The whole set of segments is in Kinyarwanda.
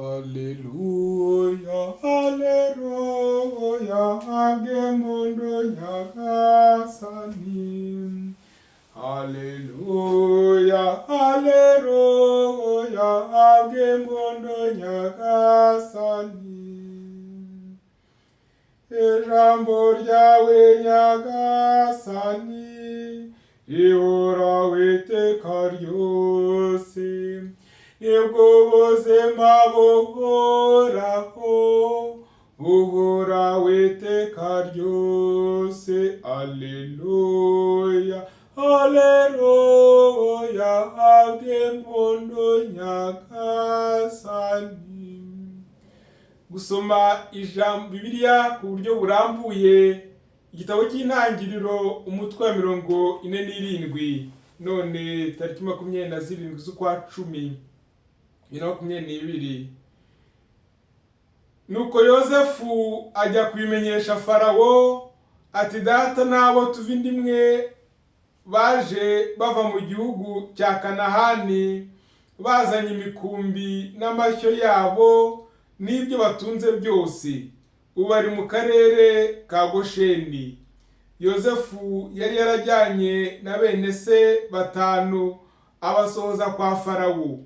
Alleluya, alleluya, habw'impundu Nyagasani. Alleluya, alleluya, habw'impundu Nyagasani. Ijambo ryawe Nyagasani rihoraho iteka ryose, nibwo buzima buhoraho, buhoraho iteka ryose. Alleluya, alleluya, habw'impundu Nyagasani. Gusoma ijambo Bibiliya ku buryo burambuye, igitabo cy'Intangiriro, umutwe wa 47, none tariki 27 z'ukwa 10 2022. Nuko Yozefu ajya kubimenyesha Farawo ati: "Data n'abo tuva inda imwe baje bava mu gihugu cya Kanahani, bazanye imikumbi n'amashyo yabo n'ibyo batunze byose. Ubu bari mu karere ka Gosheni." Yozefu yari yarajyanye na bene se batanu, abasohoza kwa Farawo.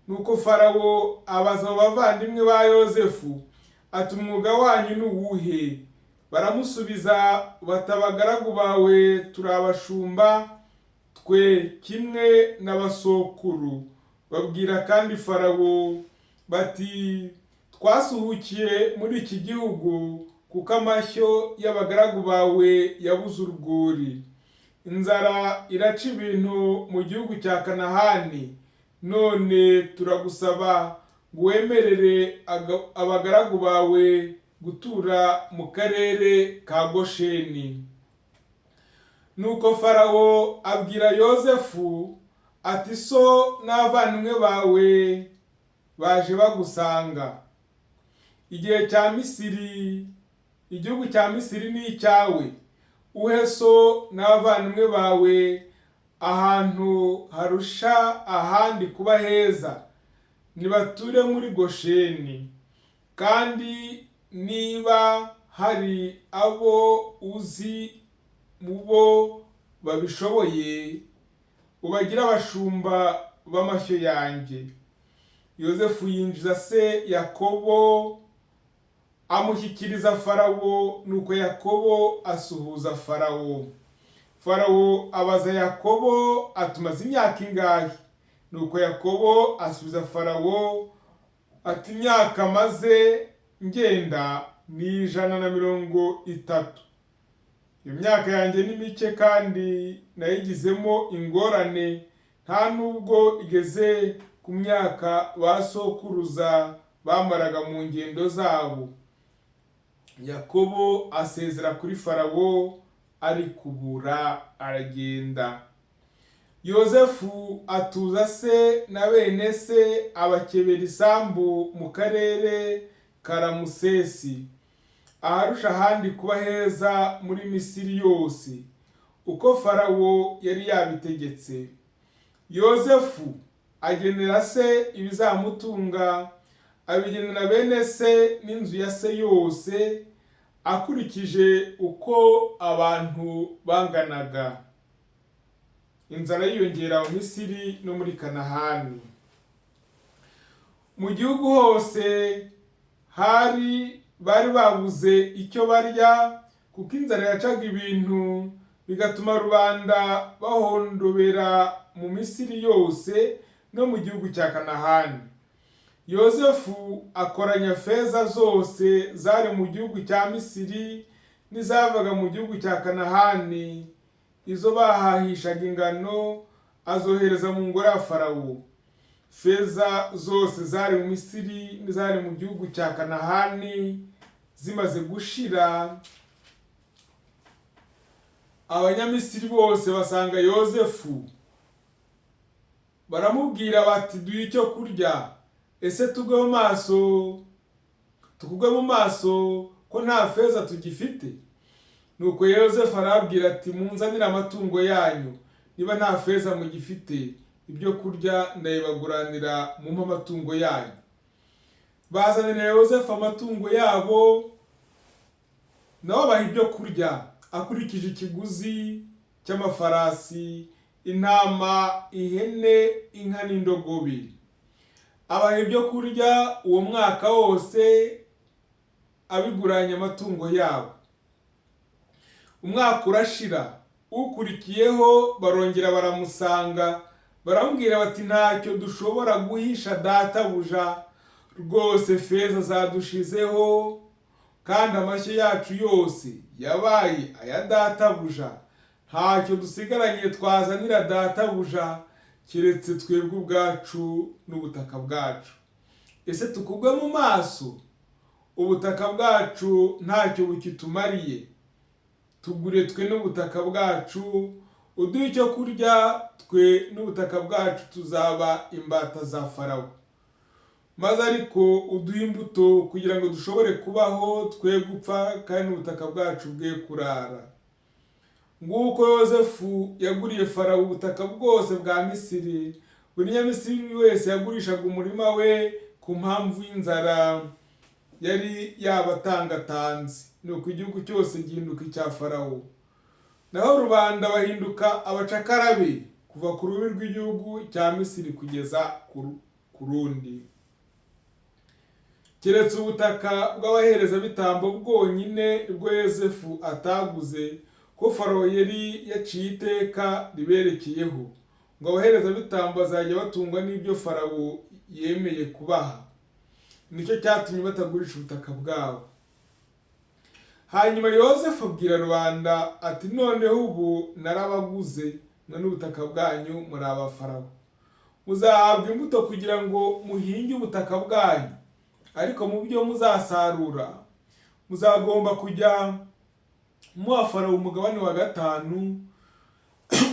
Nuko Farawo abaza abo bavandimwe ba Yozefu ati: "Umwuga wanyu ni uwuhe?" Baramusubiza bati: "Abagaragu bawe turi abashumba, twe kimwe n'abasokuru." Babwira kandi Farawo bati: "Twasuhukiye muri iki gihugu kuko amashyo y'abagaragu bawe yabuze urwuri. Inzara iraca ibintu mu gihugu cya Kanahani. None turagusaba ngo wemerere abagaragu bawe gutura mu karere ka Gosheni." Nuko Farawo abwira Yozefu ati: "So n'abavandimwe bawe baje bagusanga. Igihe cya Misiri, igihugu cya Misiri ni icyawe. Uhe so n'abavandimwe bawe ahantu harusha ahandi kuba heza, nibature muri Gosheni. Kandi niba hari abo uzi mu bo babishoboye, ubagire abashumba b'amashyo yanjye." Yozefu yinjiza se Yakobo, amushyikiriza Farawo. Nuko Yakobo asuhuza Farawo. Farawo abaza Yakobo ati: "Umaze imyaka ingahe?" Nuko Yakobo asubiza Farawo ati: "Imyaka maze ngenda ni 130. Iyo myaka yanjye ni mike kandi nayigizemo ingorane, nta nubwo igeze ku myaka ba sokuruza bamaraga mu ngendo zabo." Yakobo asezera kuri Farawo, arikubura aragenda. Yozefu atuza se na bene se, abakebera isambu mu karere ka Ramusesi, aharusha ahandi kuba heza muri Misiri yose, uko Farawo yari yabitegetse. Yozefu agenera se ibizamutunga, abigenera bene se n'inzu ya se yose, akurikije uko abantu banganaga. Inzara yiyongera mu Misiri no muri Kanahani. Mu gihugu hose hari bari babuze icyo barya, kuko inzara yacaga ibintu, bigatuma rubanda bahondobera mu Misiri yose no mu gihugu cya Kanahani. Yozefu akoranya feza zose zari mu gihugu cya Misiri n'izavaga mu gihugu cya Kanahani, izo bahahishaga ingano, azohereza mu ngoro ya Farawo. Feza zose zari mu Misiri n'izari mu gihugu cya Kanahani zimaze gushira, Abanyamisiri bose basanga Yozefu, baramubwira bati: "Duhe icyo kurya. Ese tugwe mu maso, tukugwe mu maso ko nta feza tugifite?" Nuko Yozefu arababwira ati: "Munzanire amatungo yanyu. Niba nta feza mugifite, ibyo kurya ndabibaguranira, mumpe amatungo yanyu." Bazanira Yozefu amatungo yabo, nabo abaha ibyo kurya akurikije ikiguzi cy'amafarasi, intama, ihene, inka n'indogobe. Abaha ibyo kurya uwo mwaka wose abiguranye amatungo yabo. Umwaka urashira, ukurikiyeho barongera baramusanga, baramubwira bati: "Ntacyo dushobora guhisha databuja, rwose feza zadushizeho, kandi amashyo yacu yose yabaye aya databuja. Ntacyo dusigaranye twazanira databuja, keretse twebwe ubwacu n'ubutaka bwacu. Ese tukugwe mu maso? Ubutaka bwacu ntacyo bukitumariye. Tugure twe n'ubutaka bwacu, uduhe icyo kurya, twe n'ubutaka bwacu tuzaba imbata za Farawo. Maze ariko uduhe imbuto kugira ngo dushobore kubaho, twe gupfa, kandi n'ubutaka bwacu bwe kurara." Nguko Yozefu yaguriye Farawo ubutaka bwose bwa Misiri. Buri Nyamisiri wese yagurishaga umurima we ku mpamvu y'inzara yari yabatangatanze. Nuko igihugu cyose gihinduka icya Farawo, naho rubanda bahinduka abacakara be, kuva ku rubibi rw'igihugu cya Misiri kugeza ku rundi, keretse ubutaka bw'abaherezabitambo bwonyine nibwo Yozefu ataguze, ko Farawo yari yaciye iteka riberekeyeho ngo abaherezabitambo bazajya batungwa n'ibyo Farawo yemeye kubaha. Nicyo cyatumye batagurisha ubutaka bwabo. Hanyuma Yozefu abwira rubanda ati: "Noneho ubu narabaguze, mwe n'ubutaka bwanyu muri aba Farawo. Muzahabwa imbuto kugira ngo muhinge ubutaka bwanyu, ariko mu byo muzasarura muzagomba kujya muha Farawo umugabane wa gatanu,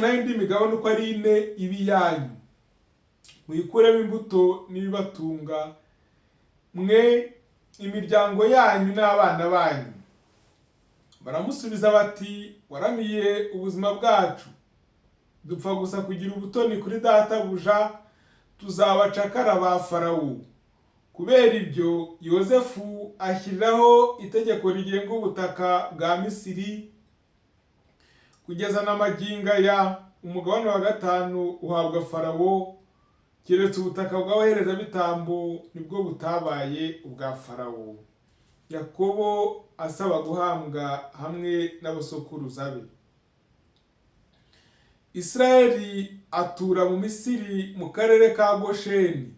naho indi migabane uko ari ine ibe iyanyu, muyikuremo imbuto n'ibibatunga, mwe, imiryango yanyu n'abana banyu." Baramusubiza bati: "Waramiye ubuzima bwacu, dupfa gusa kugira ubutoni kuri databuja, tuzabacakara ba Farawo." Kubera ibyo Yozefu ashyiriraho itegeko rigenga ubutaka bwa Misiri kugeza na magingo aya: umugabane wa gatanu uhabwa Farawo, keretse ubutaka bw'abaherezabitambo nibwo butabaye ubwa Farawo. Yakobo asaba guhambwa hamwe n'abasokuruza be. Isirayeli atura mu Misiri mu karere ka Gosheni.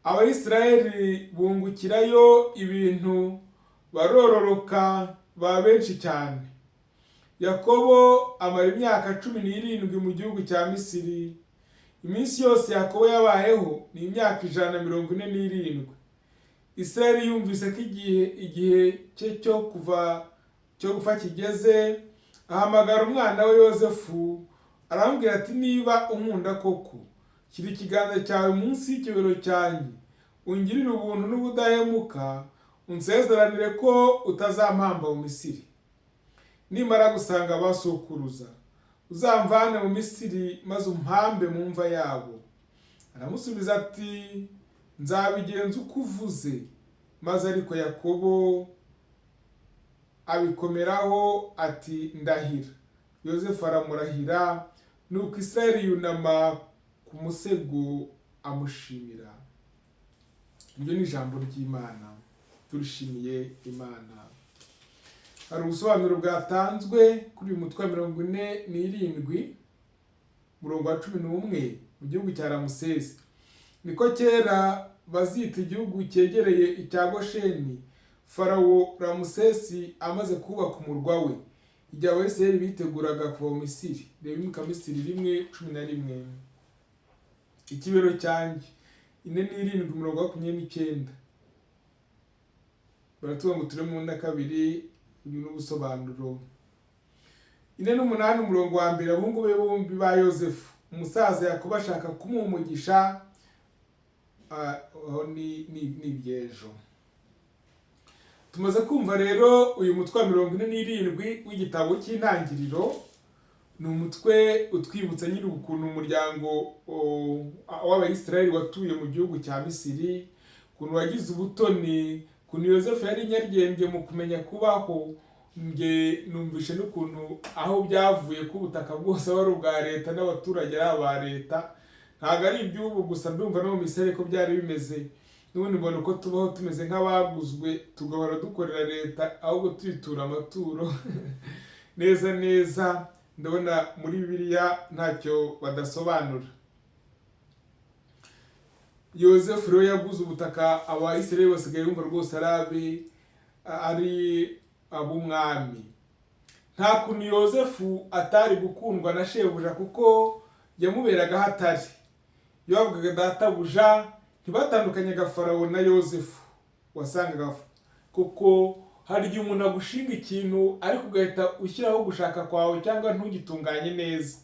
Abayisirayeli bungukirayo ibintu, barororoka, ba benshi cyane. Yakobo amara imyaka 17 mu gihugu cya Misiri. Iminsi yose Yakobo yabayeho ni imyaka 147. Isirayeli yumvise ko igihe cye cyo gupfa kigeze, ahamagara umwana we Yozefu, aramubwira ati: "Niba unkunda koko, shyira ikiganza cyawe munsi y'ikibero cyanjye, ungirire ubuntu n'ubudahemuka, unsezeranire ko utazampamba mu Misiri. Nimara gusanga abasokuruza, uzamvane mu Misiri maze umpambe mu mva yabo." Aramusubiza ati: "Nzabigenza uko uvuze." Maze ariko Yakobo abikomeraho ati: "Ndahira." Yozefu aramurahira. Nuko Isirayeli yunama ku musego amushimira. Iryo ni ijambo ry'Imana, turishimiye Imana. Hari ubusobanuro bwatanzwe kuri uyu mutwe wa 47, umurongo wa 11: mu gihugu cya Ramusesi niko kera bazita igihugu cyegereye icya Gosheni, Farawo Ramusesi amaze kubaka umurwa we, igihe Abayisiraheli biteguraga kuva mu Misiri. Reba Imika Misiri 1:11. Ikibero cyanjye, 47, umurongo wa 29, baratubwira ngo ture mu na kabiri. Uyu ni ubusobanuro. 48, umurongo wa mbere: abahungu be bombi ba Yozefu, umusaza Yakobo ashaka kumuha umugisha. Aho ni iby'ejo. Tumaze kumva rero uyu mutwe wa 47 w'igitabo cy'Intangiriro. Ni umutwe utwibutsa nyine ukuntu umuryango w'Abayisiraheli watuye mu gihugu cya Misiri, ukuntu Ukuntu wagize ubutoni, ukuntu Yozefu yari inyaryenge mu kumenya kubaho. Nge numvishe n'ukuntu aho byavuye ko ubutaka bwose aba ari ubwa leta n'abaturage ari aba leta. Ntabwo ari iby'ubu gusa, ndumva no mu Misiri ko byari bimeze. N'ubundi mbona uko tubaho tumeze nk'abaguzwe, tugahora dukorera leta ahubwo tuyitura amaturo neza neza. Ndabona muri Bibiliya ntacyo badasobanura. Yozefu rero yaguze ubutaka, Abayisiraheli basigaye bumva rwose ari abe, ari ab'umwami. Nta kuntu Yozefu atari gukundwa na shebuja kuko yamuberaga aho atari. Iyo bavugaga databuja ntibatandukanyaga Farawo na Yozefu. Wasangaga kuko hari igihe umuntu agushinga ikintu ariko ugahita ushyiraho gushaka kwawe cyangwa ntugitunganye neza.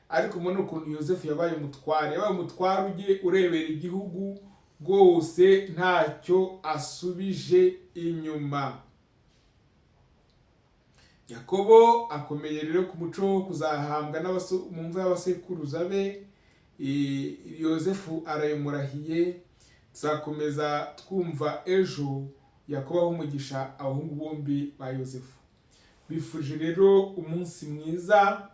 Ariko ubona ukuntu Yozefu yabaye umutware, yabaye umutware ujye urebera igihugu rwose ntacyo asubije inyuma. Yakobo akomeye rero ku muco wo kuzahambwa mu mva y'abasekuruza be. Yozefu arayimurahiye. Tuzakomeza twumva ejo Yakobo aha umugisha abahungu bombi ba Yozefu. Bifuje rero umunsi mwiza.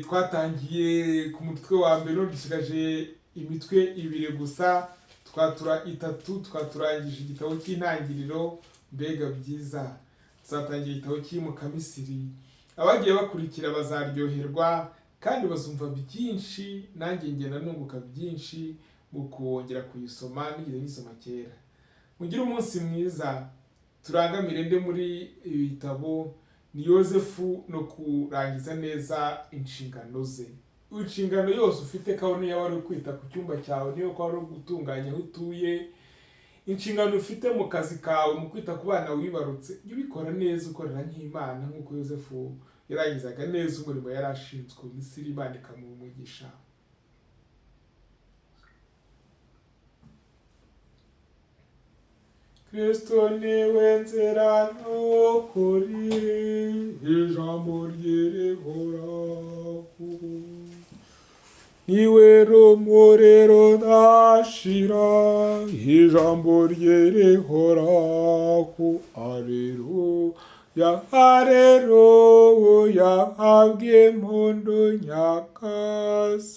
Twatangiye ku mutwe wa mbere, none dusigaje imitwe ibiri gusa, twatura itatu, twaturangije igitabo cy'intangiriro. Mbega byiza! Tuzatangira igitabo cy'Iyimukamisiri. Abagiye bakurikira bazaryoherwa kandi bazumva byinshi, nanjye ngenda nunguka byinshi mu kongera kuyisoma nigeze nyisoma kera. Mugire umunsi mwiza. Turangamire nde muri ibi bitabo? Ni Yozefu no kurangiza neza inshingano ze. Inshingano yose ufite, kabone niyo wari kwita ku cyumba cyawe, niyo wari gutunganya aho utuye, inshingano ufite mu kazi kawe, mu kwita ku bana wibarutse, jya ubikora neza ukorera nk'Imana, nk'uko Yozefu yarangizaga neza umurimo yari ashinzwe mu Misiri, Imana ikamuha umugisha. Kristo niwe nzira n'ukuri, ijambo rye rihoraho. Niwe rumuri rudashira, ijambo rye rihoraho. Alleluya, alleluya, habwe impundu Nyagasani.